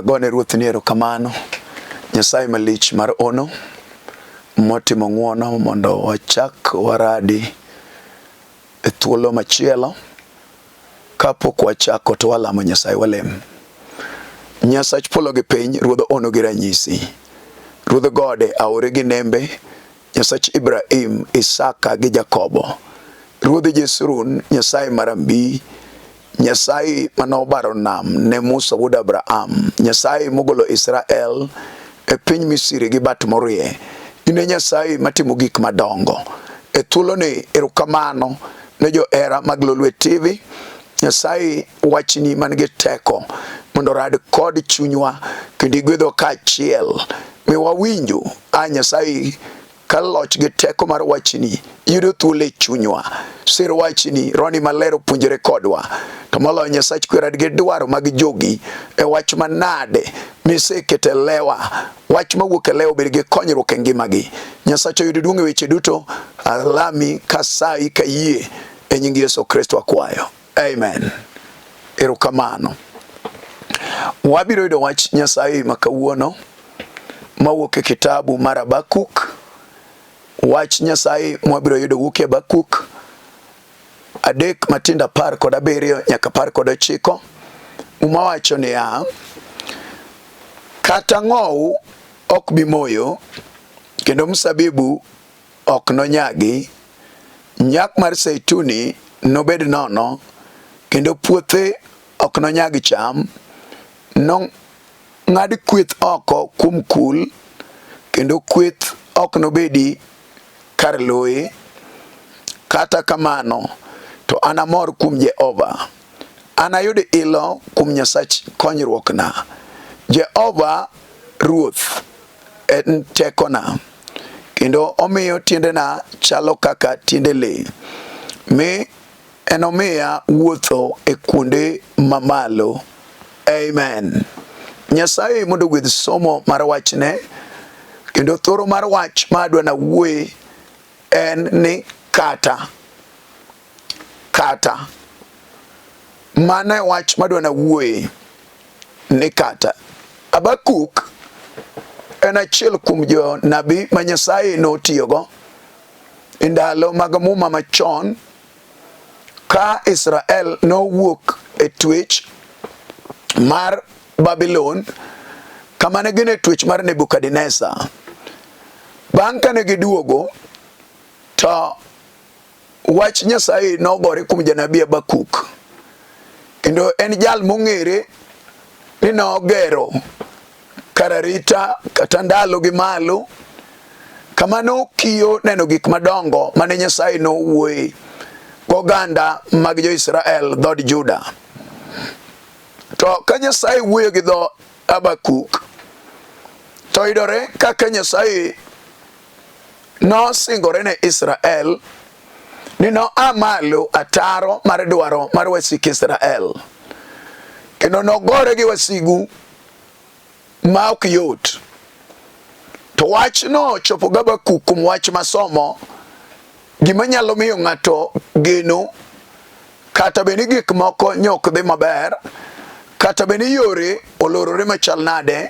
Agone Ruoth ni erokamano, Nyasaye malich mar ono, motimo ng'wono mondo wachak waradi e thuolo machielo. Kapok wachako to walamo Nyasaye, walem. Nyasach polo gi piny, Ruodh ono gi ranyisi, Ruodh gode, aore gi nembe, Nyasach Ibrahim, Isaka gi Jakobo, Ruodh Jeshurun, Nyasaye marambi, Nyasaye mane obaro nam ne Musa wuod Abraham, Nyasaye mogolo Israel e piny Misri gi bat morie. In e Nyasaye matimo gik madongo. E thuoloni erokamano ne johera mag Lolwe TV. Nyasaye wachni man gi teko mondo orad kod chunywa kendo igwedhwa kaachiel. Mi wawinjo a Nyasaye ka loch gi teko mar wachni yudo thuolo e chunywa. Sir wachni, Roho Maler opuonjre kodwa. To moloyo Nyasach kwerad gi dwaro mag jogi e wach manade miseketo e lewa. Wach mawuok e lewa obed gi konyruok e ngimagi. Nyasach oyud duong' e weche duto. Alami kasayi kayie e nying Yesu Kristo akwayo. Amen. Erokamano. Wabiro yudo wach Nyasaye ma kawuono mawuok e kitabu mar Habakuk. Wach Nyasaye mwabiro yudo wuok e Habakuk 3 matindo 17 nyaka 19. Muma wacho niya, kata ng'owu ok bi moyo, kendo mzabibu ok nonyagi, nyak mar zeituni nobed nono, kendo puothe ok nonyag cham, nong'ad kweth oko kuom kul, kendo kweth ok nobedi kar loye. Kata kamano, to anamor kuom Jehova, anayud ilo kuom Nyasach konyruokna. Jehova Ruoth en tekona, kendo omiyo tiendena chalo kaka tiende le, mi enomiya wuotho e kuonde mamalo. Amen. Nyasaye mondo ogwedh somo mar wachne, kendo thoro mar wach ma adwa nawuoye en ni kata kata. Mano e wach madwa nawuoye ni kata. Habakuk en achiel kuom jonabi ma Nyasaye notiyogo e ndalo mag Muma machon ka Israel nowuok e twech mar Babylon kama ne gin e twech mar Nebukadneza. Bang' kane giduogo to wach Nyasaye nogore kuom janabi Habakuk, kendo en jal mong'ere ni nogero kar arita kata ndalo gi malo kama nokiyo neno gik madongo mane Nyasaye nowuoye goganda mag jo-Israel dhood Juda. To ka Nyasaye wuoyo gi dho Habakuk, to yudore kaka Nyasaye nosingore ne Israel ni noa malo ataro mar dwaro mar wasik Israel, kendo nogore gi wasigu ma ok yot. To wachno chopo gi Habakuk kuom wach masomo, gima nyalo miyo ng'ato geno kata bed ni gik moko nyok dhi maber, kata bed ni yore olorore machal nade,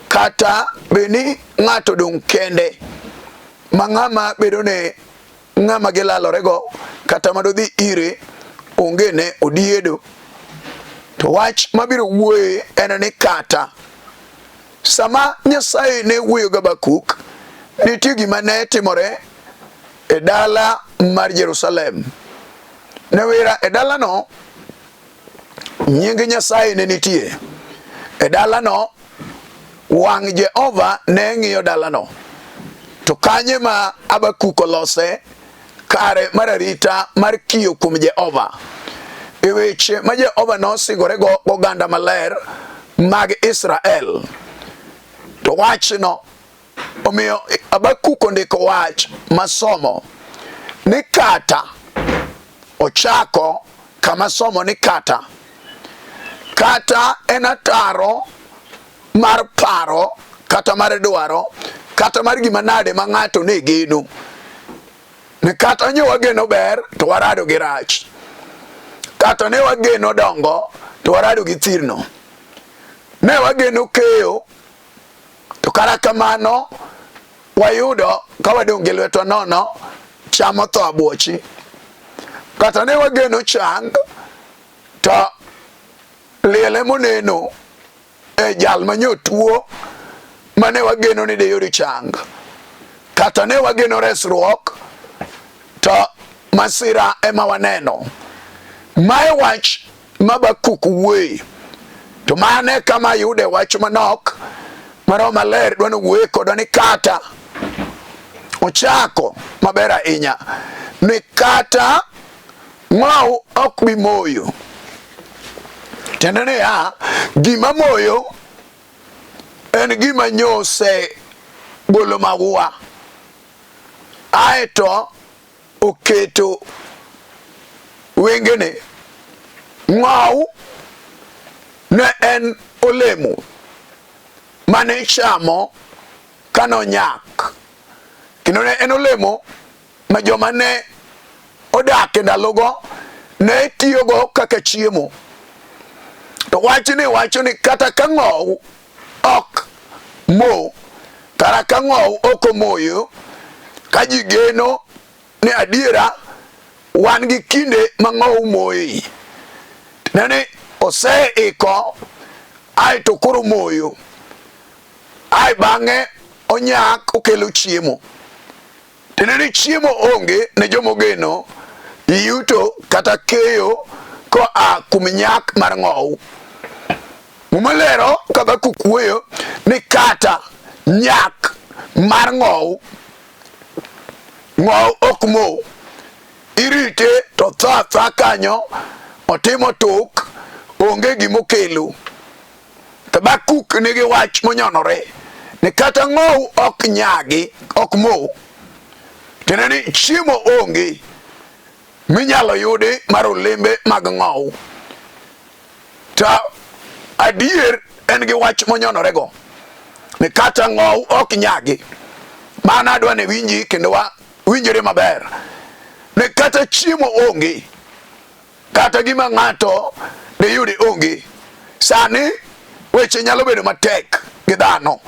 kata bed ni ng'ato odong' kende ma ng'ama bedo ne ng'ama gilalorego kata madodhi ire onge ne odiedo. To wach mabiro wuoye en ni kata sama Nyasaye ne wuoyo gi Habakuk, nitie gima ne timore e dala mar Jerusalem. Ne wira e dalano nying Nyasaye ne nitie. E dalano wang' Jehova ne ng'iyo dalano. To kanye ma Habakuk olose kare mar arita mar kiyo kuom Jehova. E weche ma Jehova nosingorego goganda maler mag Israel. To wachno omiyo Habakuk ondiko wach masomo ni kata ochako kama somo ni kata kata en ataro mar paro kata mar dwaro kata mar gima nade ma ng'ato ne geno ni kata nyo wageno ber to warado gi rach, kata ne wageno dongo to warado gi thirno. Ne wageno keyo to kara kamano wayudo ka wadong' gi lwetwa nono cham otho abuochi. Kata ne wageno chang to liel emoneno e jal manyo tuo mane wageno ni deyud chang. Kata ne wageno resruok to masira ema waneno. Mae wach ma Habakuk wuoye. To mane kama ayude wach manok ma Roho Maler dwa ni owuoye kodwa ni kata ochako maber ahinya ni kata ng'ow ok bi moyo. Tiende niya, gima moyo en gima nyose golo maua aeto oketo wengene. Ng'ow ne en olemo mane ichamo kane onyak, kendo ne en olemo ma joma ne odak e ndalogo ne tiyogo kaka chiemo. To wachni wacho ni kata ka ng'ow ok mo, kata ka ng'ow ok omoyo, ka ji geno ni adiera wan gi kinde ma ng'ow moye. Tiende ni oseiko aeto koro moyo, ae bang'e onyak okelo chiemo. Tiende ni chiemo onge ne joma ogeno yuto kata keyo koa kuom nyak mar ng'owu. Muma lero ka Habakuk wuoyo ni kata nyak mar ng'owu, ng'owu ok mo, irite to tho atha kanyo, otimo tuk, onge gimokelo. Habakuk nigi wach monyonore ni kata ng'owu ok nyagi, ok mo, tiende ni chiemo onge minyalo yudi mar olembe mag ng'owu. To adier en gi wach monyonorego ni kata ng'owu ok nyagi. Mano adwa ni winji kendo wawinjore maber ni kata chiemo onge, kata gima ng'ato diyudi onge. Sani weche nyalo bedo matek gi dhano.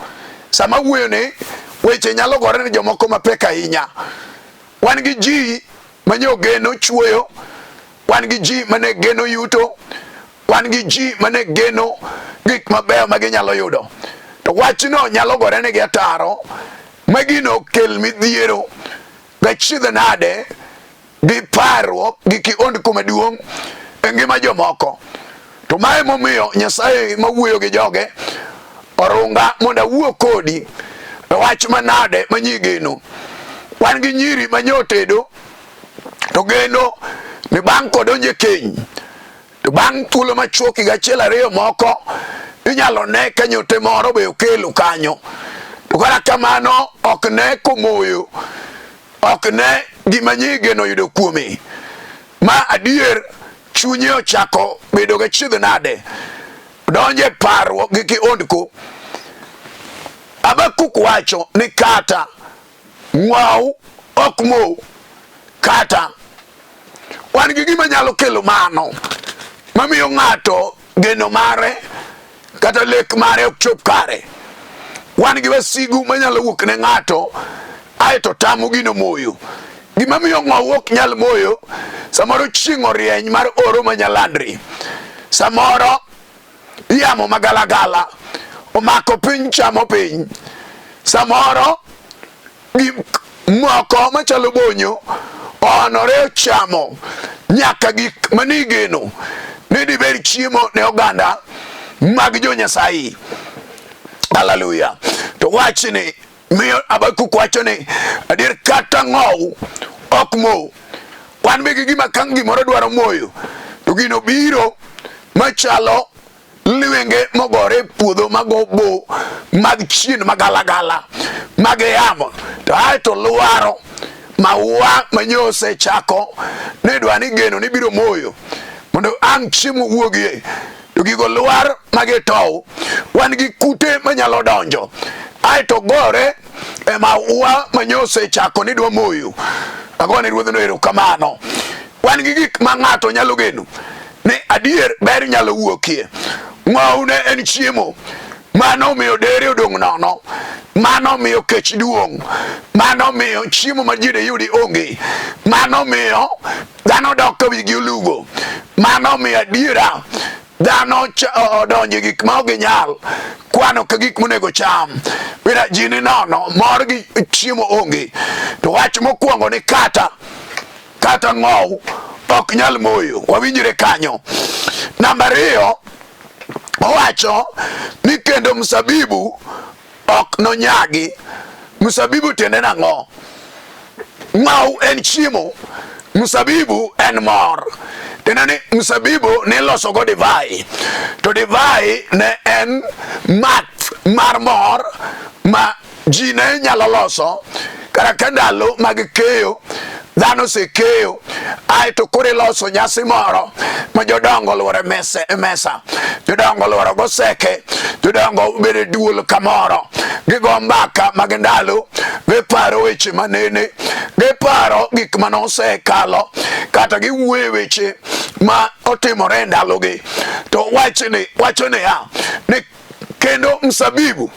Sama wuoyo ni weche nyalo gore ni jomoko mapek ahinya. Wan gi ji mane ogeno chuoyo, wan gi ji mane geno yuto, wan gi ji mane geno gik mabeyo ma ginyalo yudo. To wachno nyalo gore negi ataro ma gino kel midhiero gachiedh nade gi parruok gi kiondko maduong' e ngima jomoko. To mae momiyo Nyasaye mawuoyo gi joge orunga mondo awuo kodi e wach manade ma geno. Wan gi nyiri ma nyotedo to geno ni bang' kodonjo e keny to bang' thuolo machuok higa achiel ariyo moko inyalo ne ka nyote moro be okelo kanyo. To kata kamano ok ne komoyo, ok ne gima nyigeno yudo kuome. Ma adier chunye ochako bedo gachiedh nade, donjo e parruok gi kiondko. Habakuk wacho ni kata ng'ow ok mo, kata wan gi gima nyalo kelo mano mamiyo ng'ato geno mare kata lek mare ok chop kare. Wan gi wasigu manyalo wuok ne ng'ato aeto tamo gino moyo. Gima miyo ng'owu ok nyal moyo, samoro chieng' orieny mar oro manyalandri, samoro yamo magalagala omako piny chamo piny, samoro gik moko machalo bonyo oanore ochamo nyaka gik manigeno ni dibed chiemo ne oganda mag jo Nyasaye. Haleluya. To wachni miyo Habakuk wacho ni adier kata ng'owu ok mo. Wan be gi gima ka gimoro dwaro moyo to gino biro machalo liwenge mogore e puodho mago bo mag chien magalagala mag yamo to aeto lwaro maua manyose chako ni dwa ni geno ni biro moyo mondo ang' chiemo wuogie to gigo lwar magitow. Wan gi kute manyalo donjo aeto gore e maua manyose chako ni dwa moyo. Agone ruodhno erokamano. Wan gi gik ma ng'ato nyalo geno ni adier ber nyalo wuokie. Ng'owu ne en chiemo. Mano omiyo dere odong' nono. Mano omiyo kech duong'. Mano omiyo chiemo ma ji yudi onge. Mano omiyo dhano dok ka wigi olugo. Mano omiyo adiera dhano odonjo e gik ma ok ginyal kwano ka gik monego cham. Wira ji ni nono, mor gi chiemo onge. To wach mokwongo ni kata kata ng'ow ok nyal moyo. Wawinjre kanyo. Namba ariyo, owacho ni kendo mzabibu ok nonyagi. Mzabibu tiende nang'o? Ng'ow en chiemo, mzabibu en mor. Tiende ni mzabibu niloso go divai, to divai ne en math mar mor ma ji ne nyalo loso kata ka ndalo mag keyo dhano osekeyo aeto koro iloso nyasi moro ma jodongo oluoro e mesa jodongo oluoro goseke jodongo obedo e duol kamoro gigo mbaka mag ndalo giparo weche manene giparo gik mane osekalo kata giwuoyo weche ma otimore e ndalogi to wachni wacho niya ni kendo msabibu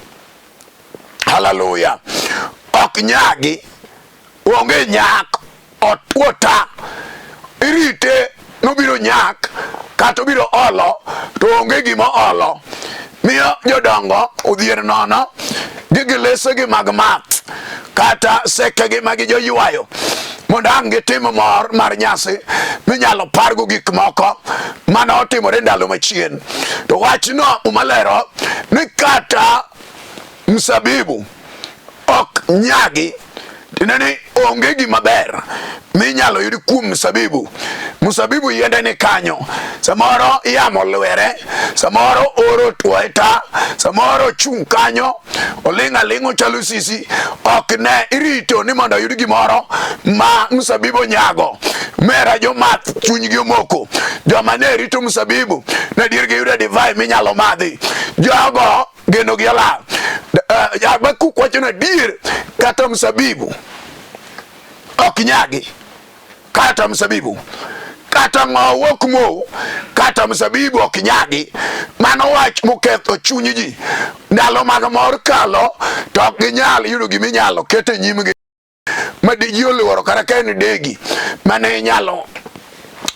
Haleluya. Ok nyagi, onge nyak, otwo ta. Irite nobiro nyak kata obiro olo to onge gima olo. Miyo jodongo odhier nono gi gilesegi mag math kata sekegi ma gijoywayo mondo ang' gitim mor mar nyasi minyalo pargo gik moko mane otimore ndalo machien. To wachno Muma lero ni kata mzabibu ok nyagi tiende ni onge gima ber minyalo yud kuom mzabibu. Mzabibu yiende ni kanyo, samoro yamo lwere, samoro oro otwoye ta, samoro ochung' kanyo oling' aling' ochalo sisi, ok ne irito ni mondo oyud gimoro ma mzabibu nyago. Mera jomath chunygi omoko, joma ne rito mzabibu ne dier giyudo divai minyalo madhi. Jogo geno gi olal. Habakuk wacho ni adier kata mzabibu ok nyagi, kata mzabibu kata ng'owu ok mo, kata mzabibu ok nyagi. Mano wach moketho chuny ji. Ndalo mag mor kalo to ok ginyal yudo gima inyalo ket e nyimgi. Ma diji oluoro kata ka en degi mane inyalo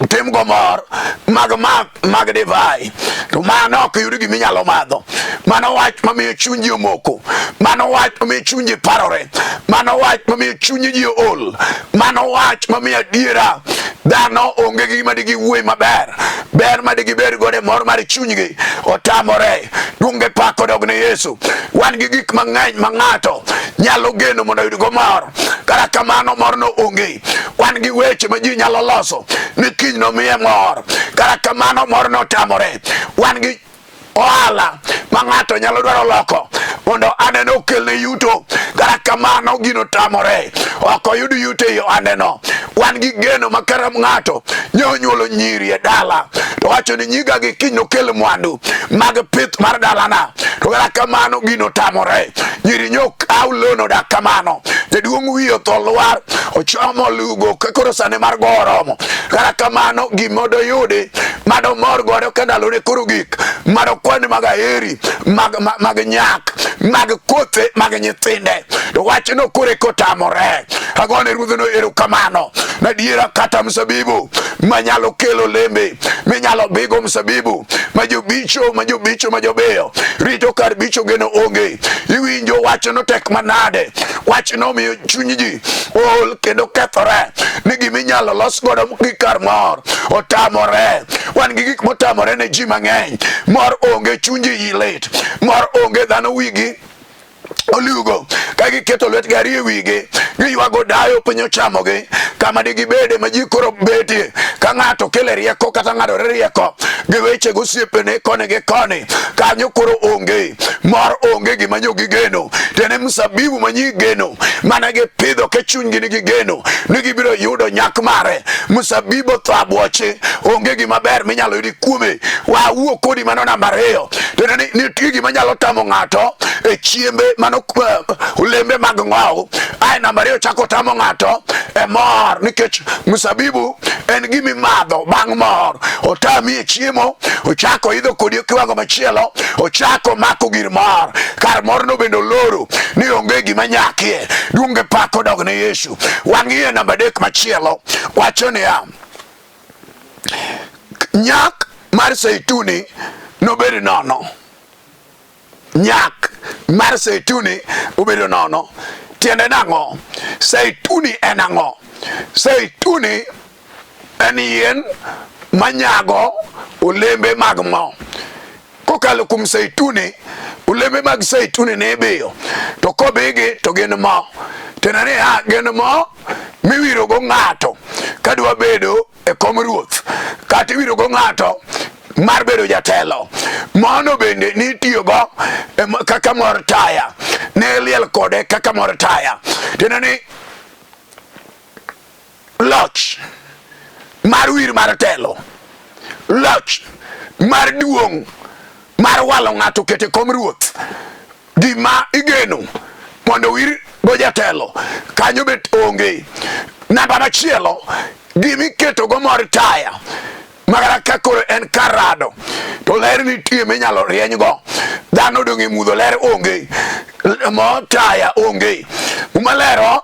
timgo mor mag math mag divai to mano ok yud gima inyalo madho. Mano wach mamiyo chuny ji omoko, mano wach mamiyo chuny ji parore, mano wach mamiyo chuny ji ol, mano wach mamiyo adiera dhano onge gi gima digiwuoye maber, ber ma digibed godo e mor mar chunygi otamore. Duong' gi pak odog ne Yesu. Wan gi gik mang'eny ma ng'ato nyalo geno mondo oyudgo mor, kata kamano morno onge. Wan gi weche ma ji nyalo loso ni kiny nomiye mor, kata kamano morno otamore. Wan gi ohala ma ng'ato nyalo dwaro loko mondo aneno okelne yuto, kata kamano gino tamore, ok oyud yuto e yo aneno. Wan gi geno ma kata ng'ato nye onyuolo nyiri e dala to wacho ni nyiga gi kiny nokel mwandu mag pith mar dalana, to kata kamano gino tamore. Nyiri nye okaw lono odak kamano, jaduong' wiye otho lwar ochomo lugo koro sane mar go oromo, kata kamano gima doyudi madomor godo ka ndalone koro gik madokwan mag aheri mag, mag, mag nyak mag kothe mag nyithinde to wachno koro eko otamore. Agone ruodhno erokamano nadiera kata mzabibu manyalo kelo lembe minyalo bigo mzabibu ma jobicho ma jobicho ma jobeyo rito kar bicho geno onge. Iwinjo wachno tek manade, wachno miyo chuny ji ol kendo kethore ni gima inyalo los godo gi kar mor otamore. Wan gi gik motamore ne ji mang'eny. Mor onge, chuny ji lit, mor onge, dhano wigi olugo ka giketo lwetgi ariyo e wigi giywago dayo piny ochamogi kama digibede ma ji koro betie ka ng'ato kele rieko kata ng'adore rieko gi weche gosiepene koni gi koni kanyo koro onge mor onge gima nyo gigeno tiende mzabibu ma nyi geno mana gipidho ke chunygi nigi geno ni gibiro yudo nyak mare mzabibu otho abwoche onge gima ber minyalo yudi kuome wawuo kodi mano namba ariyo tiende ni nitie gima nyalo tamo ng'ato e chiembe mano. Mano olembe mag ng'owu. Ae namba ariyo chako tamo ng'ato e mor nikech mzabibu en gima imadho bang' mor. Otami e chiemo, ochako idho kodi e kiwango machielo, ochako mako gir mor. Kar morno bende oloro ni onge gima nyakie. Duong' gi pak odog ne Yesu. Wang'iye namba adek machielo wacho niya, nyak mar zeituni nobed nono. Nyak mar zeituni obedo nono. Tiende nang'o? Zeituni en ang'o? Zeituni en yien manyago olembe mag mo. Kokalo kuom zeituni, olembe mag zeituni ne ibiyo, to kobigi to gin mo. Tiende niya, gin mo miwirogo ng'ato kadwa bedo e kom ruoth, kata iwirogo ng'ato mar bedo jatelo. Mono bende nitiyogo kaka mor taya, ne liel kode kaka mor taya. Tiende ni loch mar wir mar telo, loch mar duong' mar walo ng'ato kete kom ruoth, gima igeno mondo wir go jatelo kanyo bet onge. Namba machielo, gima iketo go mor taya magara ka koro en kar rado to ler nitie minyalo rienygo, dhano odong' e mudho, ler onge, mo taya onge. Muma lero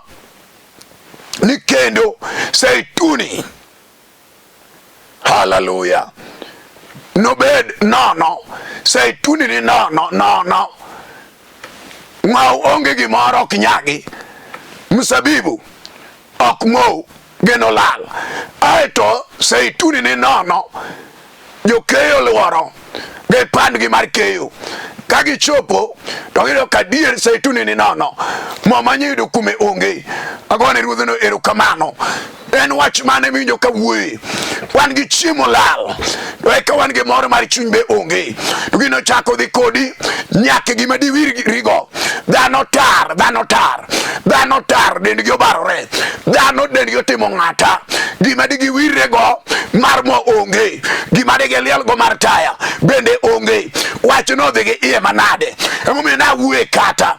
ni kendo zeituni, haleluya, nobed nono. Zeituni ni nono nono, ng'ow onge gimoro, ok nyagi, mzabibu ok mou, geno lal. Aeto zeituni ni nono, jokeyo luoro gi pandgi mar keyo. Ka gichopo to giyudo ka dier zeituni ni nono, mo manyiyudo kume onge. Agone ruodhno erokamano. En wach mane miwinjo ka wuoye? Wan gi chiemo lal, to eka wan gi mor mar chuny be onge. To gino chako dhi kodi nyaka gima diwirigo. Dhano tar, dhano tar, dhano tar, dendgi obarore, dhano dendgi otimo ng'ata. Gima digiwirrego mar mo onge, gima digilielgo mar taya bende onge. Wachno dhi gi iye manade? Emomiyo nawuoye kata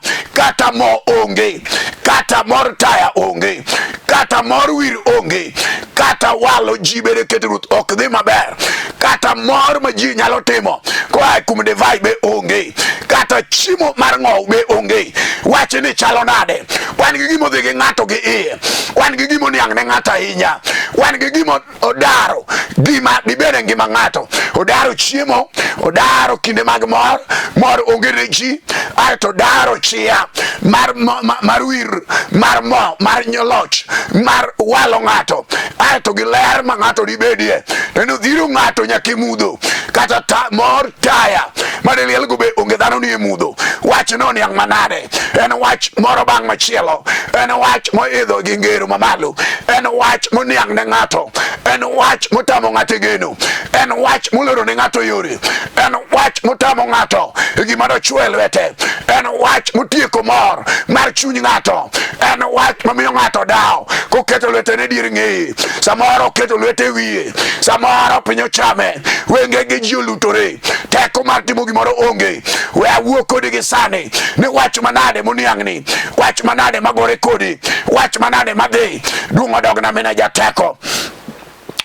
mo onge, kata mor taya onge, kata mor wir onge, kata walo ji bende keto ruoth ok dhi maber, kata mor ma ji nyalo timo koa kuom divai be onge, kata chiemo mar ng'owu be onge. Wach ni chalo nade? Wan gi gima odhi gi ng'ato gi iye, wan gi gima oniang' ne ng'ato ahinya, wan gi gima odaro gima dibed e ngima ng'ato. Odaro chiemo, odaro kinde mag mor, mor onge ne ji, aeto odaro chia mar, mar wir, mar mo, mar loch, mar walo ng'ato, aeto gi ler ma ng'ato dibedie. En odhiro ng'ato nyaka e mudho, kata mor taya mane lielgo be onge, dhano ni e mudho. Wach no niang' manade? En wach moro bang' machielo, en wach moidho gi ngero mamalo, en wach moniang' ne ng'ato, en wach motamo ng'ato e geno, en wach moloro ne ng'ato yore, en wach motamo ng'ato e gima dochwo e lwete, en wach motieko mor mar chuny ng'ato, en wach mamiyo ng'ato dawo koketo lwete ne dier ng'eye, samoro oketo lwete e wiye, samoro piny ochame, wenge gi ji olutore, teko mar timo gimoro onge. We awuo kodi gi sani ni wach manade moniang'ni, wach manade magore kodi, wach manade madhi duong' odogna mina jateko.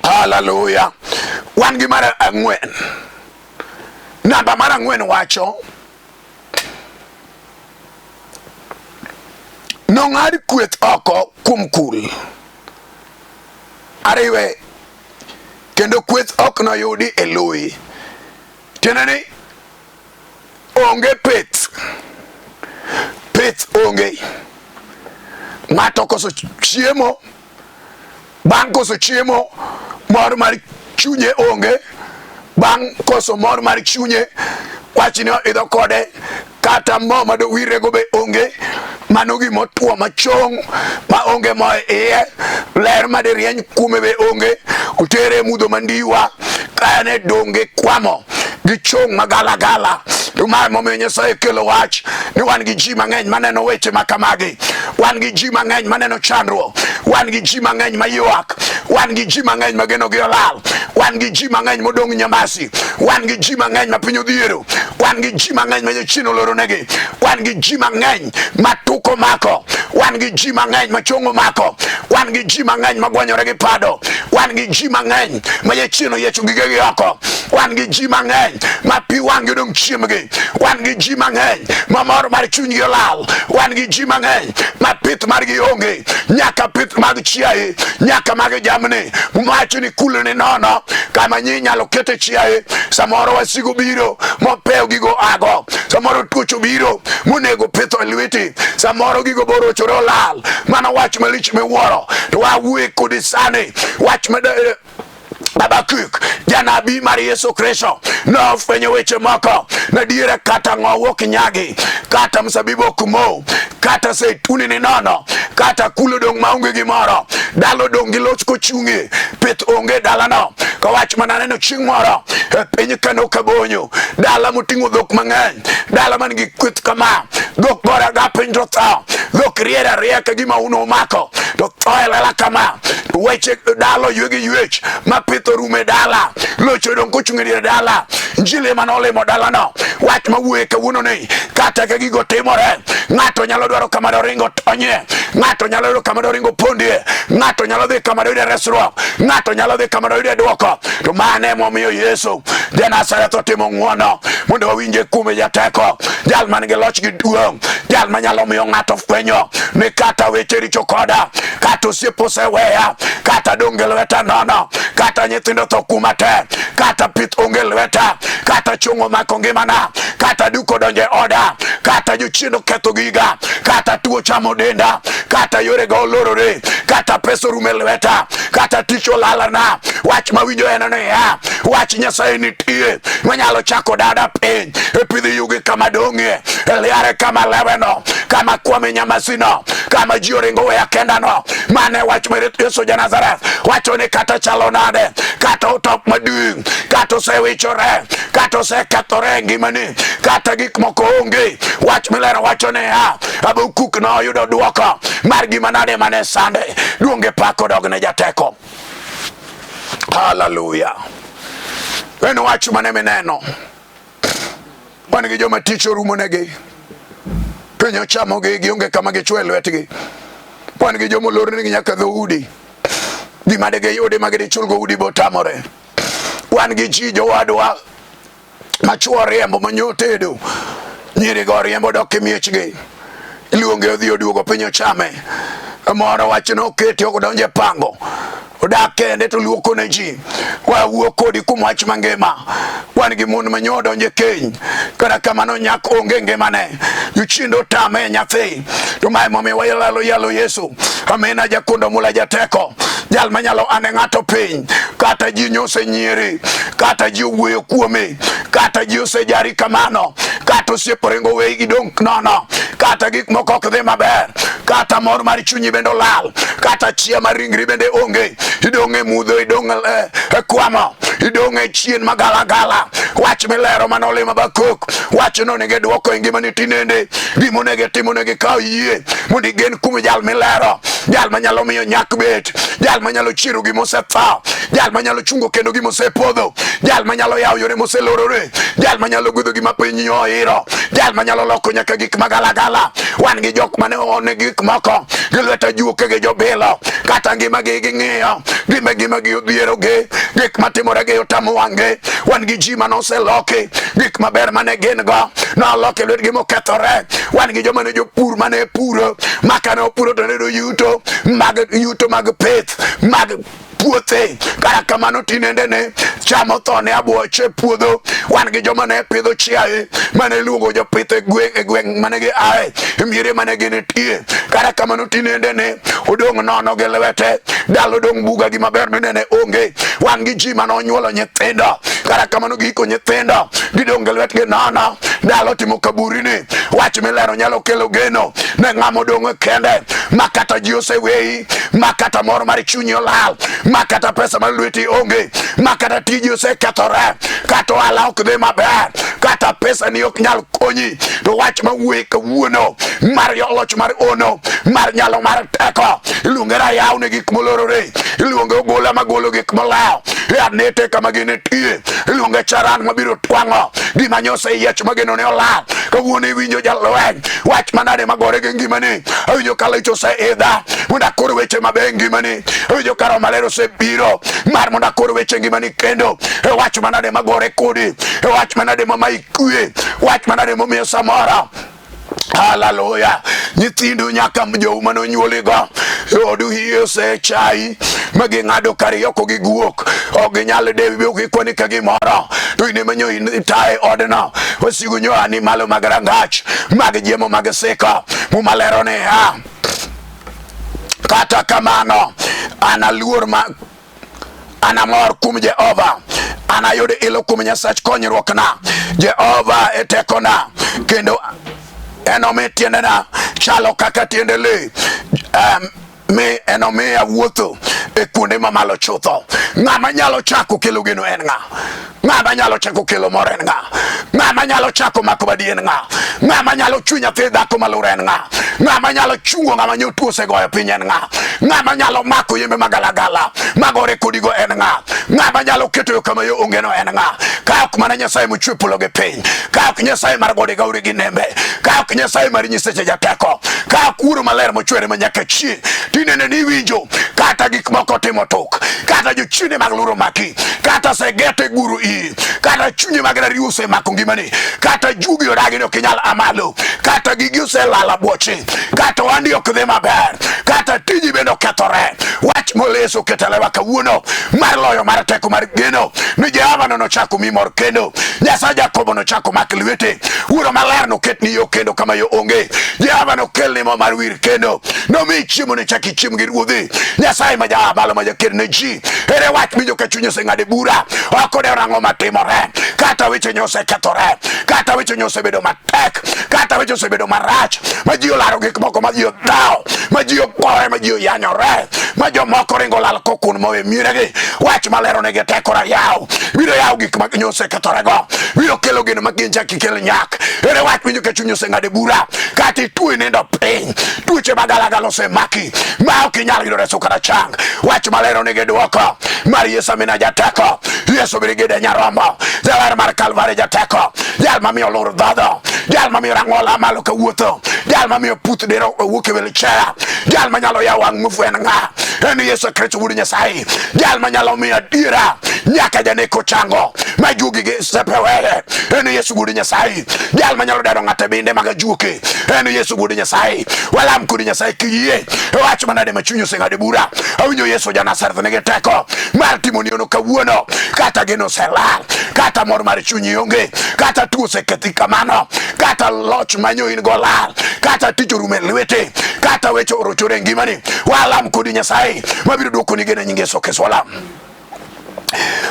Haleluya. Wan gi mar ang'wen. Namba mar ang'wen wacho nong'ad kweth oko kuom kul ariwe kendo kweth ok noyudi e loyi. Tiende ni onge pith, pith onge. Ng'ato koso chiemo, bang' koso chiemo mor mar chunye onge, bang' koso mor mar chunye wachni oidho kode, kata mo madowirego be onge. Mano gima otwo machong' ma onge mo e iye, ler madirieny kuome be onge, otere e mudho mandiwa kane donge kwamo gi chong' magalagala. To ma emomiyo Nyasaye kelo wach ni wan gi ji mang'eny maneno weche ma kamagi, wan gi ji mang'eny maneno chandruok, wan gi ji mang'eny maywak, wan gi ji mang'eny ma genogi olal, wan gi ji mang'eny modong' nyamasi, wan gi ji mang'eny ma piny odhiero, wan gi ji mang'eny ma jachien oloronegi, wan gi ji mang'eny ma tuko mako, wan gi ji mang'eny ma chong omako, wan gi ji mang'eny ma gwanyore gi pado, wan gi ji mang'eny ma jachien oyiecho gigegi oko, wan gi ji mang'eny ma pi wang'gi odong' chiembgi, wan gi ji mang'eny ma mor mar chunygi olal, wan gi ji mang'eny ma pith margi onge, nyaka pith mag chiaye, nyaka mag jamni. Mwacho ni kul ni nono kama nyi inyalo kete chiaye. Samoro wasigu biro mopewo gigo ago, samoro tuoch obiro monego pitho e lweti, samoro gigo borochore olal. Mano wach malich miwuoro. To wawuoye kodi sani wach ma Habakuk janabi mar Yesu Kristo nofwenyo weche moko nadiera, kata ng'owu ok nyagi, kata mzabibu ok mo, kata zeituni ni nono, kata kulo dong' maonge gimoro, dala odong' gi loch kochung'e, pith onge dalano. Ka wach mana neno chieng' moro e piny Kano Kabonyo, dala moting'o dhok mang'eny, dala man gi kweth kama, dhok gore aga piny to tho, dhok riere arieya ka gima uno omako to tho e lela kama. Weche dala oywe gi ywech ma pith orumo e dala, loch odong' kochung' e dier dala. Injili ema nolimo dalano. Wach mawuoye kawuono ni kata ka gigo timore, ng'ato nyalo dwaro kama doringo tonyie, ng'ato nyalo yudo kama doringo pondie, ng'ato nyalo dhi kama doyude resruok, ng'ato nyalo dhi kama doyude dwoko. To mano emomiyo Yesu ja-Nazareth otimo ng'wono mondo wawinje kuome jateko, jal man gi loch gi duong', jal manyalo miyo ng'ato fwenyo ni kata weche richo koda, kata osiep oseweya, kata donge lweta nono, kata nyithindo tho kuma te, kata pith onge lweta, kata chung' omako ngimana, kata duko odonjo e oda, kata jochien oketho giga, kata tuo chamo denda, kata yorega olorore, kata pesa orumo e lweta, kata tich olalana. Wach mawinjo en niya, wach Nyasaye nitie manyalo chako dada piny e pidho yugi kama dong'ie, e liare kama leweno, kama kwame nyamasino, kama ji oringo weya kendano. Mane wach mar Yesu ja Nazareth wacho ni kata chalo nade, kata otop maduong', kata osewichore, kata osekethore e ngimani, kata gik moko onge, wach milero wacho niya, Habakuk noyudo dwoko mar gima nade mane sande. Duong' gi pak odog ne jateko. Haleluya. En wach mane mineno? Wan gi joma tich orumonegi, piny ochamogi, gionge kama gichwe lwetgi. Wan gi joma olornegi nyaka dhoudi, gima digiyudi ma gidichulgo udi botamore. Wan gi ji jowadwa machuo riembo manyo tedo, nyirigo riembo dok e miechgi, iluonge odhi oduogo piny ochame. Moro wach noketi ok odonjo e pango, odak kende to luoko ne ji. Wawuo kodi kuom wach mangima. Wan gi mon manyo odonjo e keny, kata kamano nyak onge ngimane, jochiende otame e nyathi. To mae momiyo wayalo yalo Yesu. Amina jakundo mula jateko, jal manyalo ane ng'ato piny, kata ji nyosenyieri, kata ji owuoyo kuomi, kata ji osejari kamano, kata osiep oringo weyi gidong' nono, kata gik moko ok dhi maber, kata mor mar chunyi bende olal, kata chia mar ringri bende onge, idong' e mudho, idong' e kwamo, idong' e chien magalagala. Wach milero mane olimo Habakuk, wachno onego idwoko e ngimani tinende. Gima onego itim, onego ikaw yie mondo igen kuom jal milero, jal manyalo miyo nyak bet, jal manyalo chiero gima osetho, jal manyalo chungo kendo gima osepodho, jal manyalo yawo yore moselorore, jal manyalo gwedho gima piny oiro, jal manyalo loko nyaka gik magalagala. Wan gi jok mane one gik moko gi lwet ajuoke gi jobilo, kata ngimagi ging'iyo gima ngimagi odhierogi, gik matimore gi otamo wang'gi. Wan gi ji mane oseloki, gik maber mane gin go noloki lwetgi mokethore. Wan gi joma ne jopur mane puro, ma kane opuro to ne yuto mag yuto mag pith mag puothe, kata kamano tinende ne cham otho ne abuoche e puodho. Wan gi joma ne pidho chiaye mane iluongo jopith e gweng' mane gi ae. Miere mane gintie kata kamano tinende ne odong' nono gi lwete, dala odong' buga, gima ber minene onge. Wan gi ji mane onyuolo nyithindo, kata kamano giiko nyithindo gidong' gi lwetgi nono, dala otimo kaburini. Wach milero nyalo kelo geno ne ng'ama odong' kende, ma kata ji oseweyi, ma kata mor mar chunyi olal, ma kata pesa mar lweti onge, ma kata tiji osekethore, kata ohala ok dhi maber, kata pesa ni ok nyal konyi. To wach mawuoye kawuono mar loch mar ono mar nyalo mar teko iluonge rayaw ne gik molorore, iluonge ogola magolo gik molewo e anete kama ginitie, iluonge charan mabiro twang'o gima nyose yiech mageno ne olal. Kawuono iwinjo jalweny wach manade magore gi ngimani? Awinjo ka lich oseidha mondo akor weche maber e ngimani. Awinjo ka Roho Maler osebiro mar mondo akor weche ngimani kendo. E wach manade magore kodi? E wach manade mamayi kwe? Wach manade momiyo samoro Haleluya. Nyithindu nyaka jou mane onyuoligo odu hiye osechai ma ging'ado kar yoko gi guok, ok ginyal dewi be ok gikwani ka gimoro, to in ema nyo itaye odno. Wasigu nyo ani malo mag rangach mag jiemo mag siko. Muma lero niya, kata kamano analuor ma anamor kuom Jehova, anayud ilo kuom Nyasach konyruokna. Jehova e tekona kendo enomi tiendena chalo kaka tiende le, mi enomiya wuotho e kuonde mamalo chutho. Ng'ama nyalo chako kelo geno en ng'a? Ng'ama nyalo chako kelo mor en ng'a? Ng'ama nyalo chako mako badi en ng'a? Ng'ama nyalo chunyo nyathi dhako malur en ng'a? Ng'ama nyalo chungo ng'ama nyotuo osegoyo piny en ng'a? Ng'ama nyalo mako yembe magalagala magore kodigo en ng'a? Ng'ama nyalo keto yo kama yo ongeno en ng'a? Ka ok mana Nyasaye mochwe polo gi piny, ka ok Nyasaye mar gode gauri gi nembe, ka ok Nyasaye mar nyiseche jateko, ka ok Wuoro maler mochwere ma nyaka chieng', tinende ni iwinjo kata gik moko timo tuk, kata jochiende mag luro maki, kata segete guru iyi, kata chunye mag rariw osemako ngimani, kata jugi odagi ni ok inyal amalo, kata gigi oselal abuochi, kata ohandi ok dhi maber, kata tiji bende okethore. Wach moleso oketo lewa kawuono mar loyo mar teko mar geno ni Jehova no nochako mi mor kendo, Nyasaye Jakobo nochako mak lwete, Wuoro maler noket ni yo kendo kama yo onge, Jehova nokel ni mo mar wir kendo, nomi chiemo ne chak ichiem gi ruodhi, Nyasaye ma jabalo ma jaked ne ji. Ere wach minjo ka chunyi oseng'ade bura, ok odewo nang'o matimore, kata weche nyo osekethore, kata weche nyo osebedo matek, kata weche osebedo marach, ma ji olaro gik moko, ma ji odhawo, ma ji ogore, ma ji oyanyore, ma jomoko ringo lal kokun mowe mieregi. Wach malero nigi teko rayaw, biro yawo gik ma nyo osekethorego, biro kelo geno ma gin chak ikel nyak. Ere wach winjo ka chunyi oseng'ade bura, kata ituo inindo piny, tuoche magalagala osemaki ma ok inyal yudo reso kata chang. Wach malero nigi dwoko mar Yesu amina jateko, Yesu birigide nyarombo, jawer mar Kalvari jateko, jal mamiyo lur dhodho, jal mamiyo rang'ola malo kawuotho, jal mamiyo puth dero wuok e wheelchair, jal manyalo yawo wang' muofu en ng'a? En Yesu Kristo wuod Nyasaye, jal manyalo miyo adiera nyaka janeko chango ma juogi gi sepe weye, en Yesu wuod Nyasaye, jal manyalo daro ng'ato e binde mag ajuoke, en Yesu wuod Nyasaye. Walam kod Nyasaye kiyie. E wach manade ma chunyi oseng'ado bura? Awinjo Yesu ja Nazareth nigi teko mar timo ni ono kawuono, kata geno oselal, kata mor mar chunyi onge, kata tuo osekethi kamano, kata loch manyo in go lal, kata tich orumo e lweti, kata weche orochore e ngimani. Walam kodi Nyasaye mabiro dwokoni geno e nying Yesu Kristo. Walam.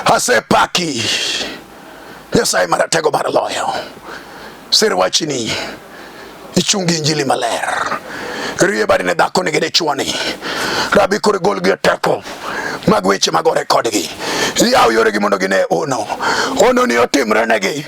Asepaki Nyasaye maratego mar loyo. Sir wachni ichung gi injili maler. Rie badi ne dhako ni gi dichuoni. Rabi koro gol gi e teko mag weche magore kodgi. Yaw yoregi mondo gine ono. Ono ni otimre negi.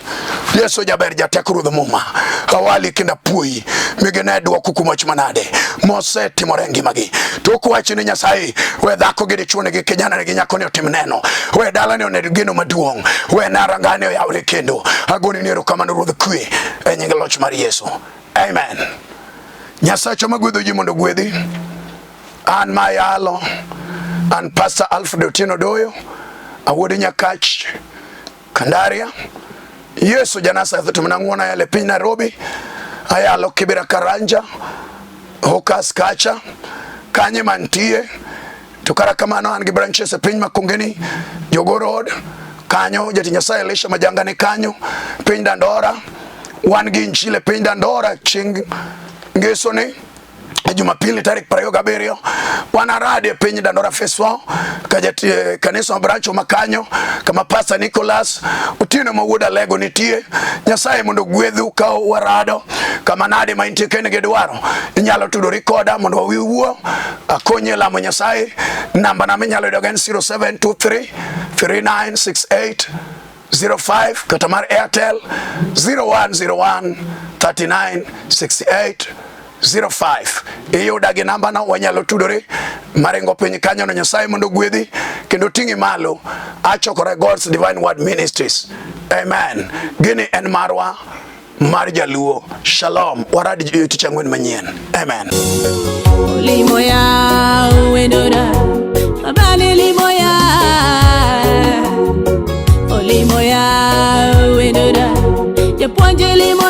Yesu jaber jateko ruodh muma. Awali kendo apuoyi mi gine dwoko kuom wach manade mosetimore e ngimagi. To ok wach ni Nyasaye we dhako gi dichuoni gi kijana gi nyako ni otim neno. We dalani one geno maduong'. We narangani oyawre kendo. Agoni ni erokamano ruodh kwe e nying loch mar Yesu. Amen. Nyasacha magwedho ji mondo ogwedhi. An mayalo, an Pastor Alfred Otieno Doyo, awuod Nyakach, Kandaria. Yesu ja Nazareth otimona ng'wono ayalo e piny Nairobi, ayalo Kibera Karanja, Hokas kacha, kanye mantie. To kata kamano an gi branches e piny Makongeni, Jogoo Road, kanyo jatich Nyasaye Elisha Majanga ni kanyo, piny Dandora, wan gi injili e piny Dandora chieng' Ngeso ni e Jumapili tarik 27 wanaradi e piny Dandora Phase 4 ka jatie kanisa branch ma kanyo kama Pastor Nicholas Otieno ma wuod Alego nitie. Nyasaye mondo ogwedhu ka warado kama nade ma intie kene gi dwaro inyalo tudori koda mondo wawuo akonyi e lamo Nyasaye. Namba na minyalo yudo en 0723 3968 05 kata mar Airtel 0101 39 68 05. Iyuda gi namba no, wanyalo tudore maringo piny kanyo no. Nyasaye mondo ogwedhi kendo ting'i malo. Achokore God's Divine Word Ministries. Amen. Gini en marwa mar Jaluo. Shalom. Warad tich ang'wen manyien. Amen. Limoya wendora Abale limoya Olimoya wendora Japuonj limoya.